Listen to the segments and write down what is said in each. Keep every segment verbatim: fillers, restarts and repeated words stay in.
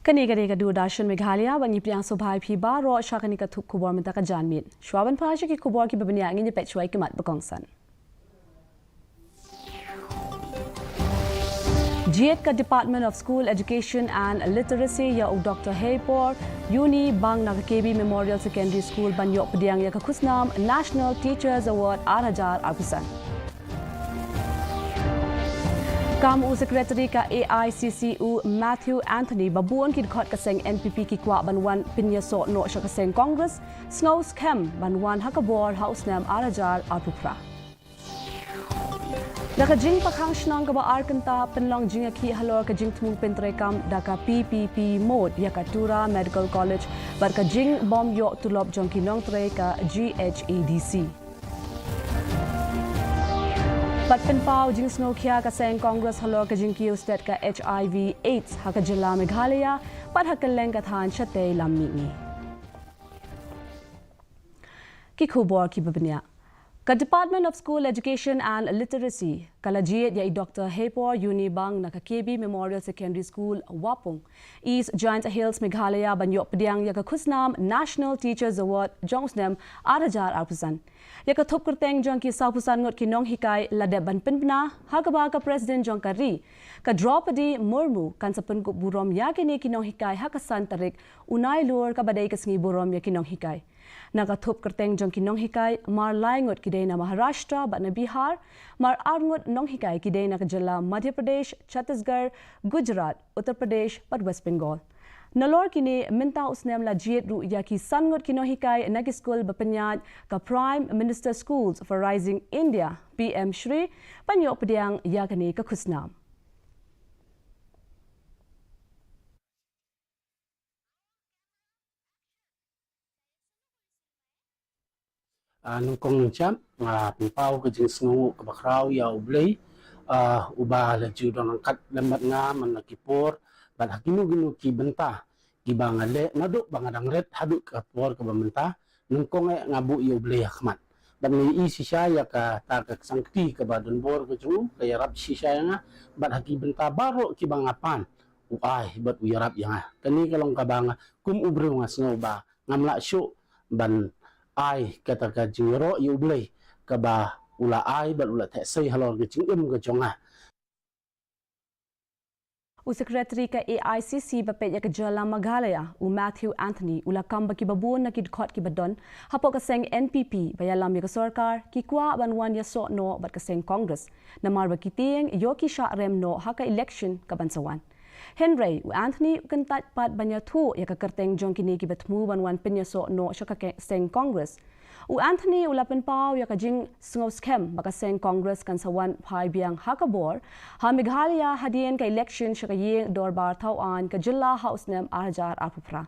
Kane ka dei ka Doordarshan Meghalaya, bad ngi pdiang sngewbha ïa phi baroh sha kane ka thup khubor mynta ka janmiet. Shuwa ban phai sha ki khubor kiba bniah, ngin ïa peit shuwa ïa ki mat ba kongsan. Jied ka Department of School Education and Literacy ïa u Doktor Heipor Yuni Bang na ka K B Memorial Secondary School ban ïoh pdiang ïa ka khusnam National Teachers Award ar hajar arphew san. Kam u Secretary ka A I C C u Matthew Anthony ba bun ki dkhot ka seng N P P ki kwah ban wan pynïasoh noh sha ka seng Congress, sngew skhem ban wan ha ka bor ha u snem ar hajar arphew phra. Da ka jingpyrkhang shnong kaba ar kynta, pynlong jingïakhih halor ka jingthmu pyntreikam da ka P P P mode ïa ka Tura Medical College bad ka jingbym ïoh tulop jong ki nongtrei ka G H A D C. Bad pynpaw jingsngewkhia ka seng Congress halor ka jingkiew stet ka H I V AIDS ha ka jylla Meghalaya bad ha kylleng ka thaiñ shatei lam mihngi. Ki khubor kiba bniah. Ka Department of School Education and Literacy ka la jied ïa i Doktor Heipor Yuni Bang na ka K B Memorial Secondary School, Wapung, East Jaintia Hills, Meghalaya ban ïoh pdiang ïa ka khusnam National Teachers Award jong u snem ar hajar arphew san. Ïa ka thup kyrteng jong ki sawphew san ngut ki nonghikai la dep ban pynbna, ha kaba ka President jong ka ri, ka Droupadi Murmu, kan sa pynkup burom ïa kine ki nonghikai ha ka san tarik u Nailur, kaba dei ka sngi burom ïa ki nonghikai. Na ka thup kyrteng jong ki nonghikai, mar lai ngut ki dei na Maharashtra bad na Bihar, mar ar ngut nonghikai ki dei na ka jylla Madhya Pradesh, Chhattisgarh, Gujarat, Uttar Pradesh bad West Bengal. Nalor kine, mynta u snem la jied ruh ïa ki san ngut ki nonghikai na ki skul ba pynïaid ka Prime Minister Schools for Rising India, P M SHRI, ban ïoh pdiang ïa kane ka khusnam. Ah, nyngkong nyngkong, nga pynpaw ka jingsngewnguh kaba khraw ïa U Blei, ah, uba la ju don ryngkat lem bad nga man la ki por, bad ha kino kino ki bynta kiba nga leh naduh ba nga dang rit haduh ka por kaba mynta, nyngkong eh nga buh ïa U Blei ha khmat. Bad nga ïohi shisha ïa kata ka ksangkti kaba donbor ka jong u, ka ïarap shisha ïa nga, bad ha ki bynta baroh kiba nga pan, u ai bad u ïarap ïa nga. Kane ka long kaba nga kum u briew nga sngew ba ngam lah shuh ban ai kata ka jingïaroh ïa U Blei kaba u la ai bad u la theh sei halor ka jingim ka jong nga. U Secretary ka A I C C ba peit ïa ka jylla Meghalaya, u Matthew Anthony, u la kam ba kiba bun na ki dkhot kiba don hapoh ka seng N P P ba ïalam ïa ka sorkar ki kwah ban wan ïasoh noh bad ka seng Congress, namar ba ki tieng ïoh ki shah rem noh ha ka election ka ban sa wan. Hynrei u Anthony u kyntait pat ban ïathuh ïa ka kyrteng jong kine kiba thmu ban wan pynïasoh noh sha ka ke-, seng Congress. U Anthony u la pynpaw ïa ka jingsngewskhem ba ka seng Congress kan sa wan phai biang ha ka bor ha Meghalaya hadien ka election sha ka ïing dorbar thaw aiñ ka jylla ha u snem ar hajar arphew phra.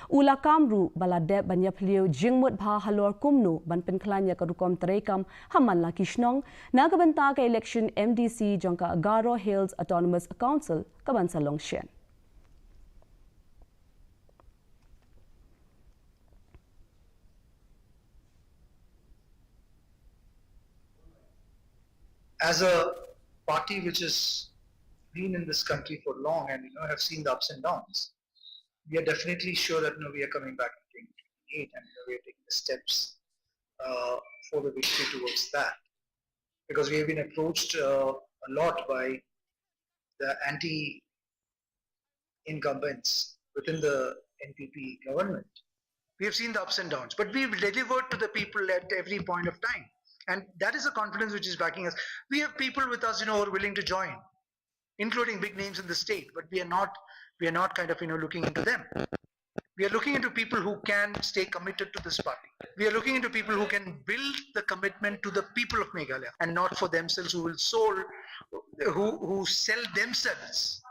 U la kam ruh ba la dep ban ïaphylliew jingmut bha halor kumno ban pynkhlaiñ ïa ka rukom treikam ha man la ki shnong na ka bynta ka election M D C jong ka Garo Hills Autonomous Council ka ban sa long shen. As a party which has been in this country for long and, you know, have seen the ups and downs, we are definitely sure that, you know, we are coming back in twenty twenty-eight and, you know, we are taking the steps, uh, for the victory towards that. Because we have been approached, uh, a lot by the anti incumbents within the N P P government. We have seen the ups and downs, but we've delivered to the people at every point of time. And that is a confidence which is backing us. We have people with us, you know, who are willing to join, including big names in the state, but we are not, we are not kind of, you know, looking into them. We are looking into people who can stay committed to this party. We are looking into people who can build the commitment to the people of Meghalaya and not for themselves, who will sold, who, who sell themselves.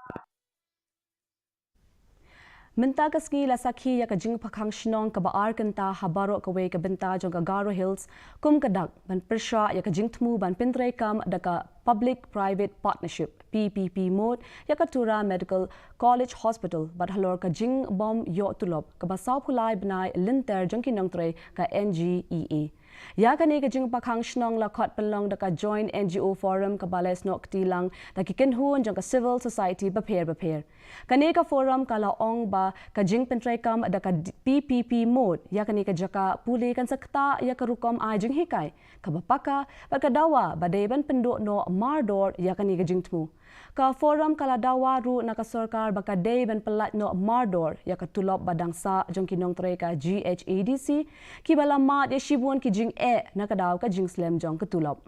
Mynta ka sngi la sakhi ïa ka jingpyrkhang shnong kaba ar kynta ha baroh kawei ka bynta jong ka Garo Hills, kum ka dak ban pyrshah ïa ka jingthmu ban pyntreikam da ka Public Private Partnership, P P P mode ïa ka Tura Medical College Hospital bad halor ka jingbym ïoh tulop kaba sawphew lai bnai lynter jong ki nongtrei ka N G E A. Ïa kane ka jingpakhang shnong la khot pynlong da ka Joint N G O Forum kaba la snoh kti lang da ki kynhun jong ka civil society bapher bapher. Kane ka forum ka la ong ba ka jingpyntreikam da ka P P P mode ïa kane ka jaka pule kan sa ktah ïa ka rukom ai jinghikai kaba paka bad ka dawa ba dei ban pynduh noh mardor ïa kane ka jingthmu. Ka forum ka la dawa ruh na ka sorkar ba ka dei ban pyllait noh mardor ïa ka tulop ba dang sah jong ki nongtrei ka G H A D C kiba la mad ïa shibun ki jingeh na ka daw ka jingslem jong ka tulop.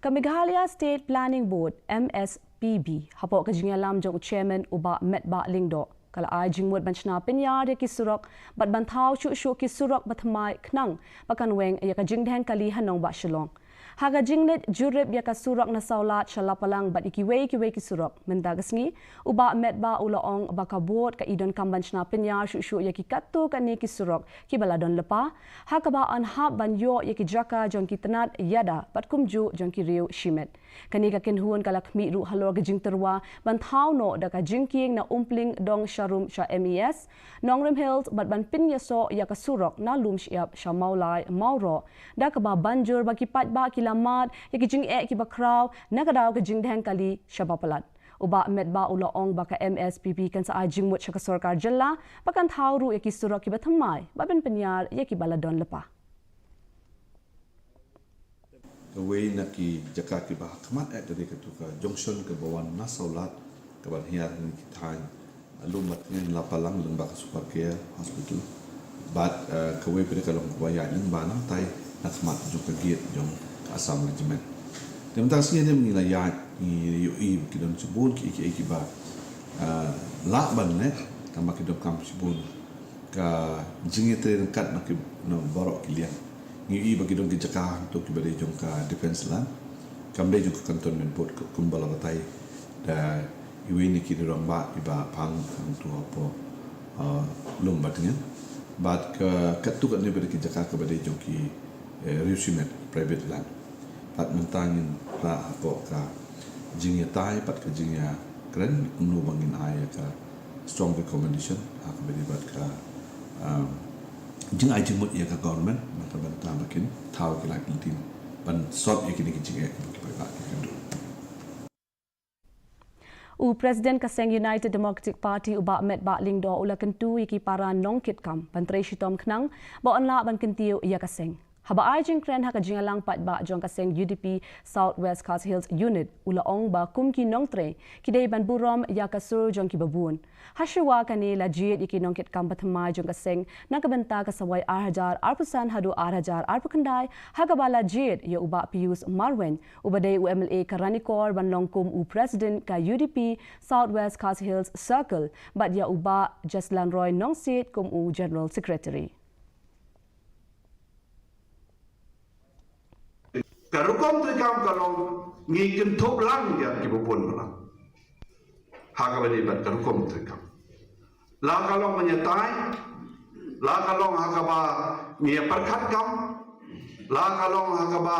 Ka Meghalaya State Planning Board, M S P B, hapoh ka jingïalam jong u Chairman u Bah Metbah Lyngdoh, ka la ai jingmut ban shna pynïar ïa ki surok bad ban thaw shuh shuh ki surok ba thymmai khnang ba kan weng ïa ka jingdheng kali ha nongbah Shillong. Ha ka jingleit jurip ïa ka surok na Sawlad sha Lapalang bad ïa kiwei kiwei ki surok mynta ka sngi, u Bah Metbah u la ong ba ka board ka i donkam ban shna pynïar shuh shuh ïa ki katto katne ki surok kiba la don lypa, ha kaba yn hap ban ïoh ïa ki jaka jong ki tnat ïada bad kumjuh jong ki riew shimet. Kane ka kynhun ka la khmih ruh halor ka jingtyrwa ban thaw noh da ka jingkieng na Umpling Dong Sharum sha M E S, Nongrim Hills bad ban pynïasoh ïa ka surok na Lumshyiap sha Mawlai Mawroh, da kaba ban jur ba ki paidbah ki la mad ïa ki jingeh kiba khraw na ka daw ka jingdheng kali shaba palat. U Bah Metbah u la ong ba ka M S P B kan sa ai jingmut sha ka sorkar jylla ba kan thaw ruh ïa ki surok kiba thymmai bad ban pynïar ïa kiba la don lypa. Kawei na ki jaka kiba ha khmat eh ka dei katu ka junction kaba wan na Sawlad kaban hiar ha ki thaiñ Lumbadngen, Lapalang lyngba ka Super Care Hospital. Bad, eh, kawei pat ka long kaba ïaid lyngba nangtai na khmat jong ka gate jong ka Assam Regiment. Te mynta ka sngi ngi la ïaid, ngi ïohi ba ki don shibun kiei kiei kiba, eh, lah ban leh, tangba ki donkam shibun ka jingïatreilang kat na ki, na baroh ki liang. Ngi ïohi ba ki don ki jaka hangto kiba dei jong ka defence land, kam dei jong ka cantonment board, kumba la batai da iwei na ki rangbah iba pang hangto hapoh, uh, Lumbadngen. Bad ka, katto katne pat ki jaka kaba dei jong ki, eh, riew shimet, private land. Bad mynta ngin rah hapoh ka jingïatai bad ka jingïakren kumno ba ngin ai ïa ka strong recommendation ha kaba ïadei bad ka, um, jingai jingmut ïa ka government na ka bynta ba kin thaw ki lad ki lynti ban solve ïa kine ki jingeh kiba ki paidbah ki kynduh. U President ka seng United Democratic Party u Bah Metbah Lyngdoh u la kyntu ïa ki para nongkitkam ban trei shitom khnang ba yn lah ban kyntiew ïa ka seng. Haba ai jingkren ha ka jingïalang paidbah jong ka seng U D P South West Khasi Hills Unit, u la ong ba kum ki nongtrei ki dei ban burom ïa ka sur jong kiba bun. Hashuwa kane la jied ïa ki nongkitkam ba thymmai jong ka seng na ka bynta ka sawai ar hajar arphew san haduh ar hajar arphew khyndai, ha kaba la jied ïa u Bah Pius Marwein, uba dei u M L A ka Ranikor ban long kum u President ka U D P South West Khasi Hills Circle, bad ïa u Bah Jaslan Roy Nongsiej kum u General Secretary. Ka rukom treikam ka long ngi kynthup lang ïa kiba bun balang ha kaba ïadei bad ka rukom treikam. La ka long ban ïatai, la ka long ha kaba ngi ïa pyrkhat kam, la ka long ha kaba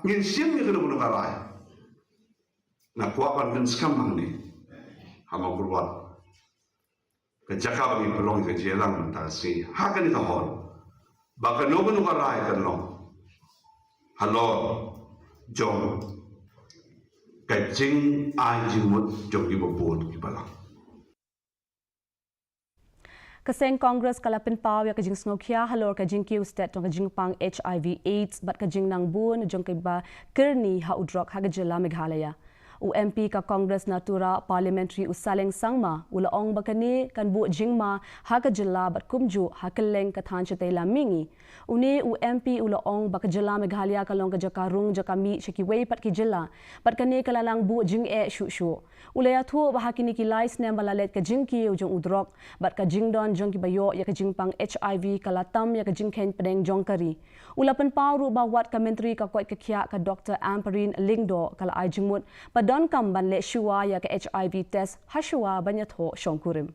ngin shim ïa kano kano ka rai. Nga kwah ban pynskhem hangne ha Mawkyrwat, ka jaka ba ngi pynlong ïa ka jingïalang mynta ka sngi ha kane ka hall, ba kano kano ka rai kan long halor jong ka jingai jingmut jong kiba bun ki balang. Ka seng Congress ka la pynpaw ïa ka jingsngewkhia halor ka jingkiew stet jong ka jingpang H I V AIDS bad ka jingnang bun jong kiba kyrni ha u drok ha ka jylla Meghalaya. U M P ka Congress na Tura Parliamentary u Saleng Sangma u la ong ba kane kan buh jingma ha ka jylla bad kumjuh ha kylleng ka thaiñ shatei lam mihngi. Une u M P u la ong ba ka jylla Meghalaya ka long ka jaka rung jaka mih sha kiwei pat ki jylla bad kane ka la nang buh jingeh shuh shuh. U la ïathuh ba ha kine ki lai snem ba la leit ka jingkiew jong u drok bad ka jingdon jong kiba ïoh ïa ka jingpang H I V ka la tam ïa ka jingkheiñ pdeng jong ka ri. U la pynpaw ruh ba wat ka Myntri ka koit ka khiah ka Doctor Ampareen Lyngdoh ka la ai jingmut ba donkam ban leh shuwa ïa ka H I V test ha shuwa ban ïathoh shongkurim.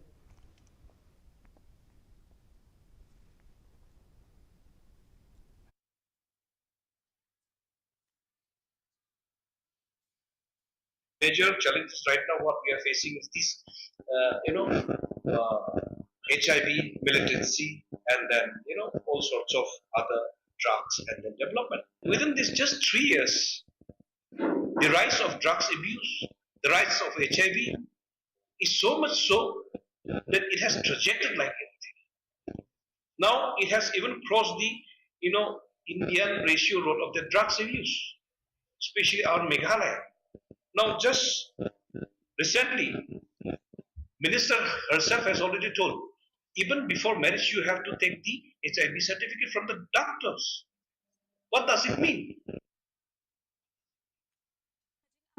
Major challenges right now what we are facing is this, uh, you know, uh, H I V militancy, and then, you know, all sorts of other drugs and then development. Within this just three years, the rise of drugs abuse, the rise of H I V is so much so that it has trajected like anything. Now it has even crossed the, you know, Indian ratio road of the drugs abuse, especially our Meghalaya. Now, just recently, Minister herself has already told, even before marriage, you have to take the H I V certificate from the doctors. What does it mean?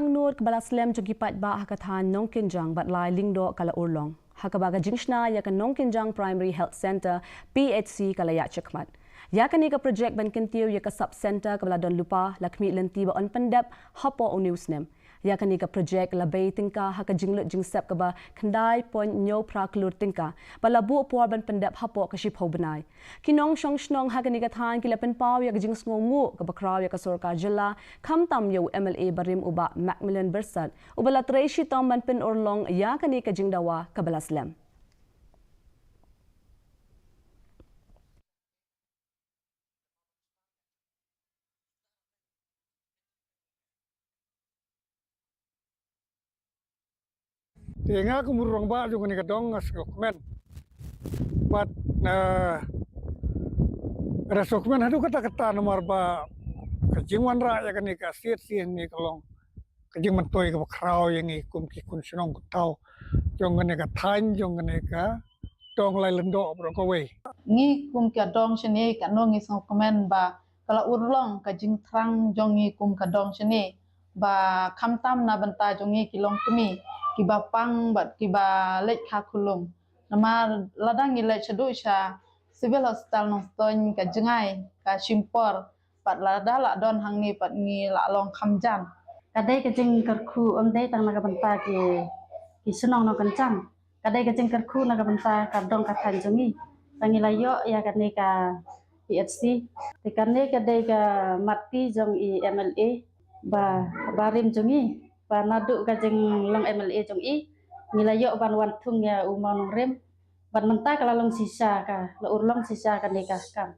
Angnud kaba la slem jong ki paidbah ha ka thaiñ Nongkynjang bad Lai Lyngdoh ka la urlong, ha kaba ka jingshna ïa ka Nongkynjang Primary Health Centre, P H C, ka la ïaid shakhmat. Ïa kane ka projek ban kyntiew ïa ka sub centre kaba la don lypa la khmih lynti ba yn pyndep hapoh une u snem. Ïa kane ka projek la bei tyngka ha ka jinglut jingsep kaba khyndai point hynñiew phra klur tyngka, ba la buh por ban pyndep hapoh ka shiphew bnai. Ki nongshong shnong ha kane ka thaiñ ki la pynpaw ïa ka jingsngewnguh kaba khraw ïa ka sorkar jylla, khamtam ïa u M L A barim u Bah Macmillan Byrsat, uba la trei shitom ban pynurlong ïa kane ka jingdawa kaba la slem. Te nga kum u rangbah jong kane ka dong nga sngewkmen. Bad, eh, nga sngewkmen haduh katta katta namar ba ka jingwanrah ïa kane ka C H C hangne ka long ka jingmyntoi kaba khraw ïa ngi kum ki khun shnong khun thaw jong kane ka thaiñ, jong kane ka dong Lai Lyngdoh baroh kawei. Ngi kum ka dong shane, katno ngi sngewkmen ba ka la urlong ka jingthrang jong ngi kum ka dong shane, ba khamtam na bynta jong ngi ki longkmie, kiba pang bad kiba leit kha khulum. Namar lada ngi leit shaduh sha Civil Hospital Nongstoiñ, ka jngai ka shim por, bad lada la don hangne pat ngi la long kham jan. Ka dei ka jingkyrkhu, ym dei tang na ka bynta ki, ki shnong Nongkynjang. Ka dei ka jingkyrkhu na ka bynta ka dong ka thaiñ jong ngi. Tang ngi la ïoh ïa kane ka P H C. Te kane ka dei ka mat pi jong i M L A ba, barim jong ngi. Ba naduh ka jinglong M L A jong i, ngi la ïoh ban wan thung ïa u mawnongrim. Bad mynta ka la long shisha, ka la urlong shisha kane ka kam.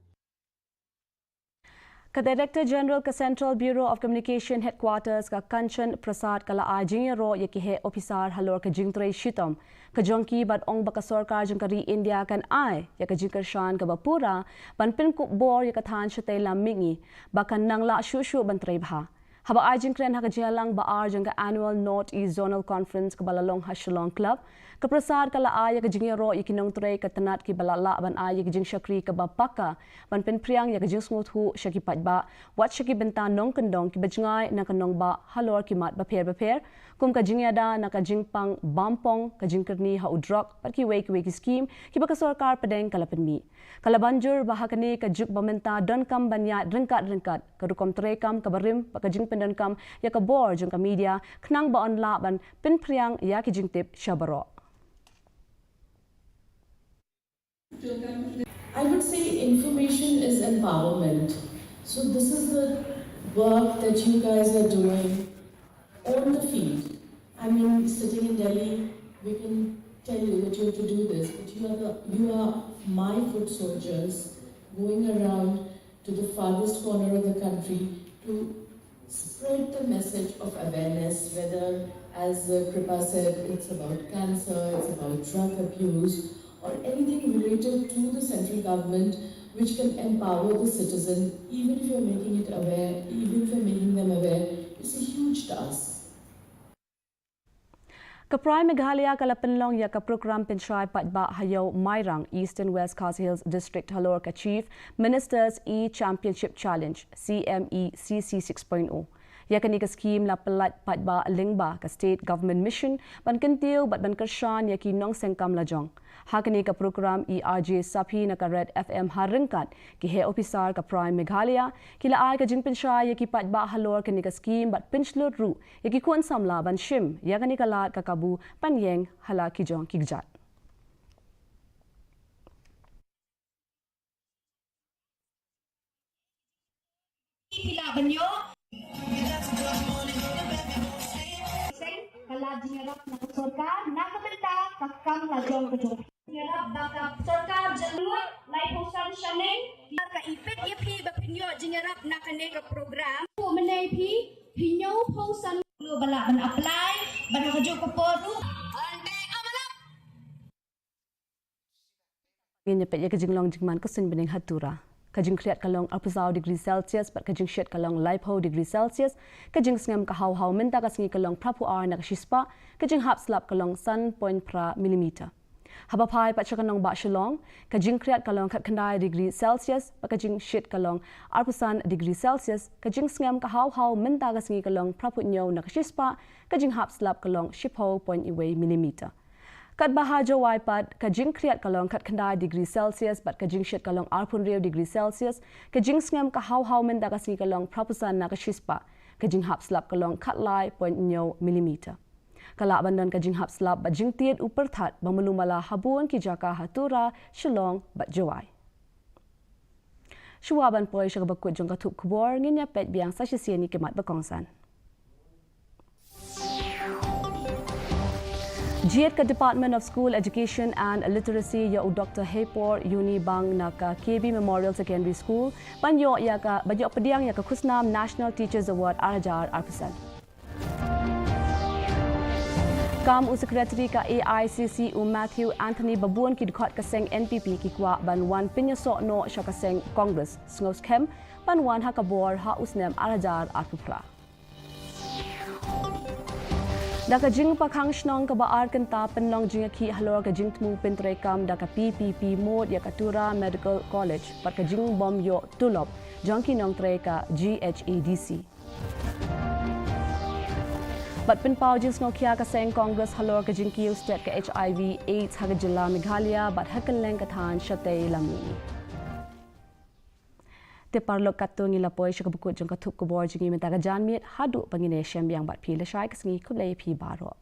Ka Director General ka Central Bureau of Communication Headquarters ka Kanchan Prasad ka la ai jingïaroh ïa ki heh ophisar halor ka jingtrei shitom ka jong ki bad ong ba ka sorkar jong ka ri India kan ai ïa ka jingkyrshan kaba pura ban pynkup bor ïa ka thaiñ shatei lam mihngi ba kan nang lah shuh shuh ban trei bha. Haba ai jingkren ha ka jingïalang ba ar jong ka Annual North East Zonal Conference kaba la long ha Shillong Club, ka Prasad ka la ai ïa ka jingïaroh ïa ki nongtrei ka tnat kiba la lah ban ai ïa ka jingshakri kaba paka ban pynphriang ïa ka jingsngewthuh sha ki paidbah, wat sha ki bynta nongkyndong kiba jngai na ka nongbah halor ki mat bapher bapher, kum ka jingïada na ka jingpang bampong, ka jingkyrni ha u drok bad kiwei kiwei ki skim kiba ka sorkar pdeng ka la pynmih. Ka la ban jur ba ha kane ka juk ba mynta donkam ban ïaid ryngkat ryngkat ka rukom treikam kaba rim bad ka jingpyndonkam ïa ka bor jong ka media khnang ba yn lah ban pynphriang ïa ki jingtip sha baroh. I would say information is empowerment. So this is the work that you guys are doing on the field. I mean, sitting in Delhi, we can tell you that you have to do this, but you are the, you are my foot soldiers going around to the farthest corner of the country to spread the message of awareness, whether, as uh, Kripa said, it's about cancer, it's about drug abuse, or anything related to the central government which can empower the citizen, even if you're making it aware, even if you're making them aware, it's a huge task. Ka Pride Meghalaya ka la pynlong ïa ka program pynshai paidbah ha Ïew Mairang, Eastern West Khasi Hills District, halor ka Chief Minister's E-Championship Challenge, C M E C C six point oh. Ïa kane ka skhim la pyllait paidbah lyngba ka State Government Mission ban kyntiew bad ban kyrshan ïa ki nongseng kam lajong. Ha kane ka program, i R J Saphi na ka Red F M ha ryngkat ki heh ophisar ka Pride Meghalaya ki la ai ka jingpynshai ïa ki paidbah halor kane ka skhim bad pynshlur ruh ïa ki khun samla ban shim ïa kane ka lad ka kabu ban ïeng ha la ki jong ki kjat. Phi lah ban ïoh. Seng, ka la jingïarap na ka sorkar na ka bynta ka kam lajong ka jong phi. Jingïarap ba ka sorkar jylliew laiphew san shaneng. Ka ipit ïa phi ba phin ïoh jingïarap na kane ka program. Ko mynne phi hynñiewphew san. Lo ba lah ban apply ban ha kajuh ka por ruh. Ngin ïa peit ïa ka jinglong jingman ka suiñ bneng ha Tura. Ka jingkhriat ka long arphew saw degree Celsius bad ka jingshit ka long laiphew degree Celsius, ka jingsngem ka haw haw mynta ka sngi ka long phraphew ar na ka shispah, ka jinghap slap ka long san point phra millimeter. Haba phai pat sha ka nongbah Shillong, ka jingkhriat ka long khatkhyndai degree Celsius bad ka jingshit ka long arphew san degree Celsius, ka jingsngem ka haw haw mynta ka sngi ka long phraphew hynñiew na ka shispah, ka jinghap slap ka long shiphew point wei millimeter. Katba ha Jowai pat, ka jingkhriat ka long khatkhyndai degree Celsius bad ka jingshit ka long arphew hynriew degree Celsius, ka jingsngem ka haw haw mynta ka sngi ka long phraphew san na ka shispah, ka jinghap slap ka long khatlai point hynñiew millimeter. Ka lah ban don ka jinghap slap bad jingtied u pyrthat ba malu mala ha bun ki jaka ha Tura, Shillong bad Jowai. Shuwa ban poi sha kaba kut jong ka thup khubor, ngin ïa peit biang sa shisien ïa ki mat ba kongsan. Jied ka Department of School Education and Literacy ïa u Doctor Heipor Yuni Bang na ka K B Memorial Secondary School ban ïoh ïa ka, ban ïoh pdiang ïa ka khusnam National Teachers Award ar hajar arphew san. Kam u Secretary ka A I C C u Matthew Anthony, ba bun ki dkhot ka seng N P P ki kwah ban wan pynïasoh noh sha ka seng Congress, sngewskhem ban wan ha ka bor ha u snem ar hajar arphew phra. Da ka jingpakhang shnong kaba ar kynta, pynlong jingïakhih halor ka jingthmu pyntreikam da ka P P P Mode ïa ka Tura Medical College bad ka jingbym ïoh tulop jong ki nongtrei ka G H A D C. Bad pynpaw jingsngewkhia ka seng Congress halor ka jingkiew stet ka H I V AIDS ha ka jylla Meghalaya bad ha kylleng ka thaiñ shatei lam mihngi. Te paralok, katto ngi la poi sha kaba kut jong ka thup khubor jong ngi mynta ka janmiet, haduh ba ngin ïashem biang bad phi lashai ka sngi, khublei ïa phi baroh.